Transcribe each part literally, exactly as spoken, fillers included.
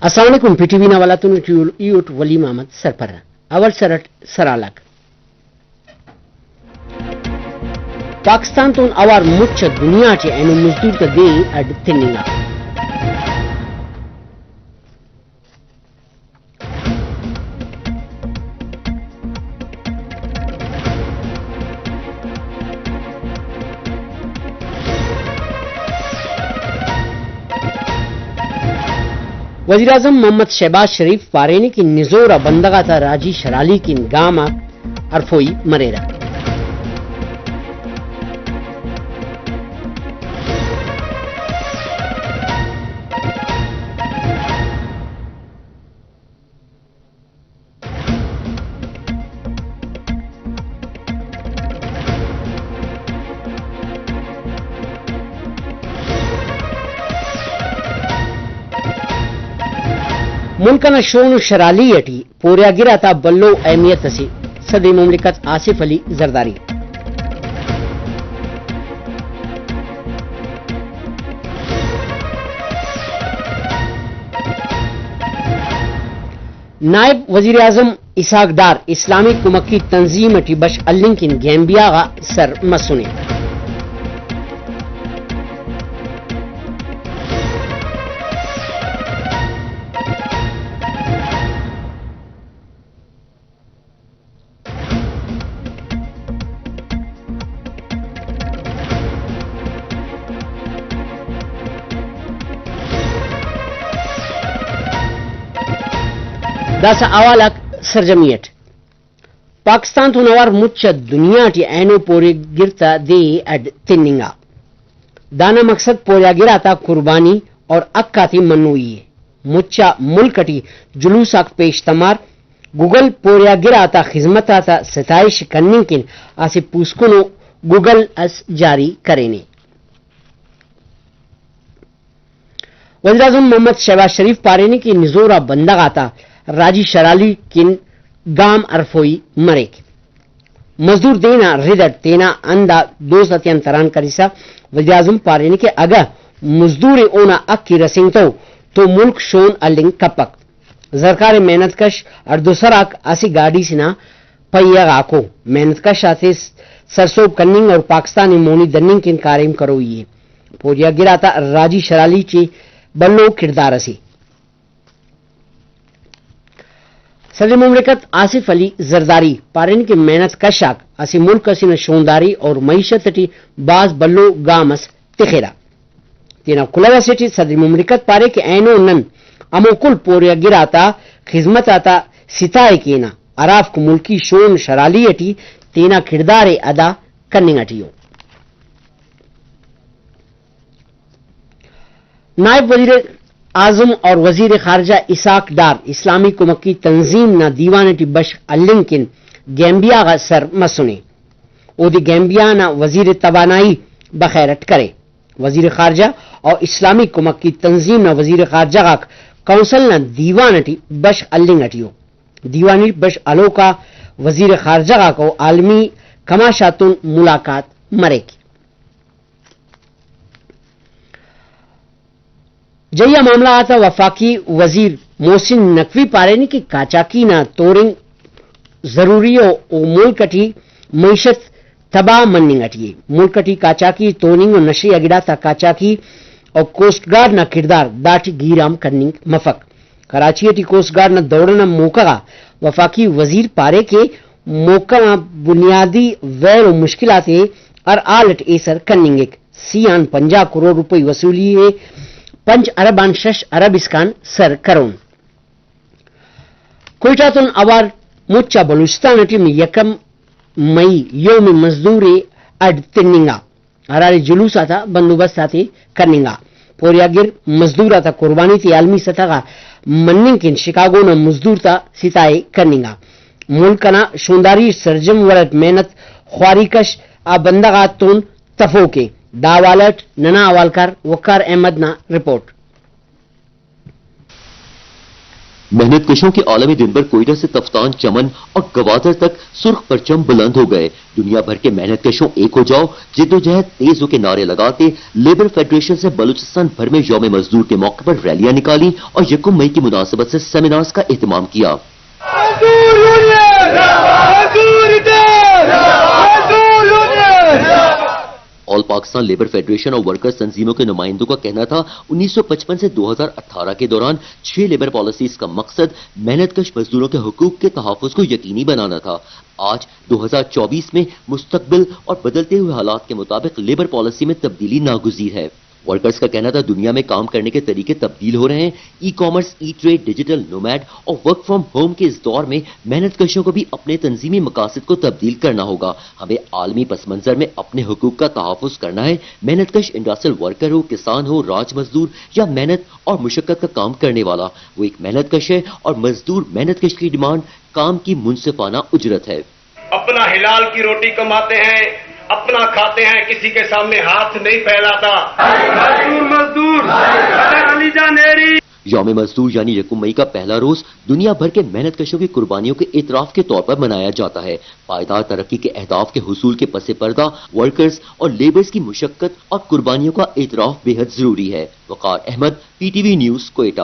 السلام علیکم، پی ٹی وی نا حوالہ تون ٹی وی ای اٹ ولی محمد سرپرہ۔ اول سر اٹ سرحال آک۔ پاکستان تون اوار مچ آ دنیا ٹی اینو مزدور تا دے اڈ تننگا۔ وزیراعظم محمد شہباز شریف پارینے کہ نزور آ بندغ آتا راجی شرالی کن گام آک ہرفوئی مریرہ۔ ملک انا شون و شرالی اٹی پوریاگر آتا بھلو اہمیت اسے، صدر مملکت آصف علی زرداری۔ نائب وزیراعظم اسحاق ڈار اسلامی کمکی تنظیم اٹی بش ہلنگ کن گیمبیا غا سر مسنے۔ داسہ حوال آک سرجمی اٹ۔ پاکستان تون اوار مچ آ دنیا ٹی اینو پوریاگر تا دے اڈ تننگا۔ دانا مقصد پوریاگر آتا قربانی اور حق آتے منوئی ء۔ مچ آ ملک اٹی جلوس آک پیش تمار، گوگل پوریاگر آتا خذمت آتا ستائش کننگ کن اسہ پوسکنو گوگل اس جاری کرینے۔ وزیراعظم محمد شہباز شریف پارینے کہ نزور آ بندغ آتا راجی شرالی کن گام ہرفوئی مریک۔ مزدور دے نا رد اٹ تینا ہند آ دوست آتیان تران کرسا وزیراعظم پارینے کہ اگہ مزدور ء اونا حق ء رسینگتو تو ملک شون ہلنگ کپک۔ زرکار محنت کش ہڑدوسر آک اسہ گاڈی سے نا پہیہ غاکو۔ محنت کش آتے سرسہب کننگ اور پاکستان ء مونی دننگ کن کاریم کروئی ء۔ پوریاگر آتا راجی شرالی ٹی بھلو کڑدار اسے۔ صدر مملکت آصف علی زرداری پارین کہ محنت کش آک اسہ ملک اسے نا شونداری اور معیشت اٹی بھاز بھلو گام اس تخرہ۔ تینا کلہو اسے ٹی صدر مملکت پارے کہ اینو نن ہمو کل پوریاگر آتا خذمت آتا ستائے کینہ ہرافک ملکی شون شرالی اٹی تینا کڑدار ء ادا کننگ اٹی ء۔ نائب وزیر اعظم اور وزیر خارجہ اسحاق ڈار اسلامی کمکی تنظیم نا دیوان اٹی بشخ ہلنگ کن گیمبیا غا سر مسنے۔ اودے گیمبیا نا وزیر توانائی بخیر اٹ کرے۔ وزیر خارجہ اور اسلامی کمکی تنظیم نا وزیر خارجہ غاک کونسل نا دیوان اٹی بشخ ہلنگ اٹی ء۔ دیوان اٹی بشخ ہلوک آ وزیر خارجہ غاک و عالمی کماش آتون ملاقات مریک۔ جہی آ معاملہ آتا وفاقی وزیر محسن نقوی پارینے کہ قاچاقی نا تورنگ ضروری ء، و ملک اٹی معیشت تباہ مننگ اٹی ء۔ ملک اٹی قاچاقی توننگ و نشہ ء گڑاتا قاچاقی و کوسٹ گارڈ نا کڑدار داٹی گیرام کننگ مفک۔ کراچی اٹی کوسٹ گارڈ نا دورہ نا موقع غا وفاقی وزیر پارے کہ محکمہ بنیادی ویل و مشکل آتے ہر حال اٹ ایسر کننگک۔ سی آن پنجاہ کروڑ روپئی وصولی ء پنچ ارب آن شش ارب اسکان سر کرون۔ کوئٹہ تون اوار مچ آ بلوچستان اٹی یکم مئی یوم مزدور ء اڈ تننگا، ہراڑے جلوس آتا بندوبست آتے کننگا۔ پوریاگر مزدور آتا قربانی تے عالمی سطح غا مننگ کن شکاگو نا مزدور تا ستائے کننگا۔ ملک انا شونداری سرجم وڑ اٹ محنت خواری کش آ بندغ آتون تفوک ء۔ دا حوالہ اٹ ننا حوالکار وقار احمد نا رپورٹ۔ محنت کشوں کے عالمی دن پر کوئٹہ سے تفتان چمن اور گوادر تک سرخ پرچم بلند ہو گئے۔ دنیا بھر کے محنت کشوں، ایک ہو جاؤ، جدوجہد تیز ہو کے نعرے لگاتے لیبر فیڈریشن سے بلوچستان بھر میں یوم مزدور کے موقع پر ریلیاں نکالی اور یکم مئی کی مناسبت سے سیمینارز کا اہتمام کیا۔ مزدور یونین! مزدور اتحاد! مزدور یونین! آل پاکستان لیبر فیڈریشن اور ورکرز تنظیموں کے نمائندوں کا کہنا تھا، انیس سو پچپن سے دو ہزار اٹھارہ کے دوران چھ لیبر پالیسیز کا مقصد محنت کش مزدوروں کے حقوق کے تحفظ کو یقینی بنانا تھا۔ آج دو ہزار چوبیس میں مستقبل اور بدلتے ہوئے حالات کے مطابق لیبر پالیسی میں تبدیلی ناگزیر ہے۔ ورکرز کا کہنا تھا، دنیا میں کام کرنے کے طریقے تبدیل ہو رہے ہیں، ای کامرس، ای ٹریڈ، ڈیجیٹل نومیڈ اور ورک فرام ہوم کے اس دور میں محنت کشوں کو بھی اپنے تنظیمی مقاصد کو تبدیل کرنا ہوگا۔ ہمیں عالمی پس منظر میں اپنے حقوق کا تحفظ کرنا ہے۔ محنت کش انڈسٹریل ورکر ہو، کسان ہو، راج مزدور یا محنت اور مشقت کا کام کرنے والا، وہ ایک محنت کش ہے اور مزدور محنت کش کی ڈیمانڈ کام کی منصفانہ اجرت ہے۔ اپنا حلال کی روٹی کماتے ہیں، اپنا کھاتے ہیں، کسی کے سامنے ہاتھ نہیں پھیلاتا۔ مزدور، مزدور، علی جان ایری۔ یوم مزدور یعنی یکم مئی کا پہلا روز دنیا بھر کے محنت کشوں کی قربانیوں کے اعتراف کے طور پر منایا جاتا ہے۔ پائیدار ترقی کے اہداف کے حصول کے پس پردہ ورکرز اور لیبرز کی مشقت اور قربانیوں کا اعتراف بے حد ضروری ہے۔ Waqar Ahmed, P T V news, Quetta.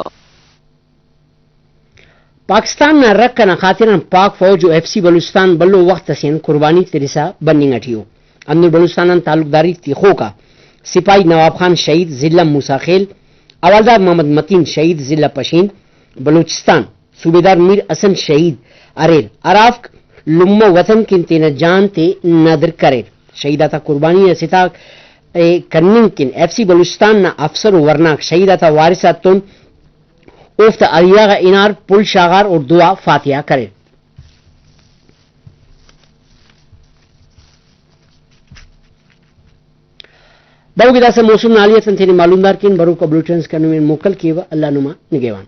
Pakistan نا رکھ انا خاطر آن پاک فوج و ایف سی بلوچستان بھلو وخت اسے آن قربانی ترسا بننگ اٹی ءُ۔ ہندن بلوچستان آن تعلقداری تخوک آ سپاہی نواب خان شہید ضلع موسی خیل، حوالدار محمد متین شہید ضلع پشین بلوچستان، صوبیدار میر حسن شہید اریر، ہرافک لمہ وطن کن تینا جان تے ندر کریر۔ شہید آتا قربانی نا ستاء ءِ کننگ کن ایف سی بلوچستان نا افسر و ورناک شہید آتا وارث آتتون اوفتا علیحدہ غا ہنار، پھل شاغار و دعا فاتحہ کریر۔ بروک داسہ موسم نا حالیت آن تینے معلومدار کین، بروک اپڈیٹس کن نمے موکل کیوہ۔ اللہ نما نگہوان۔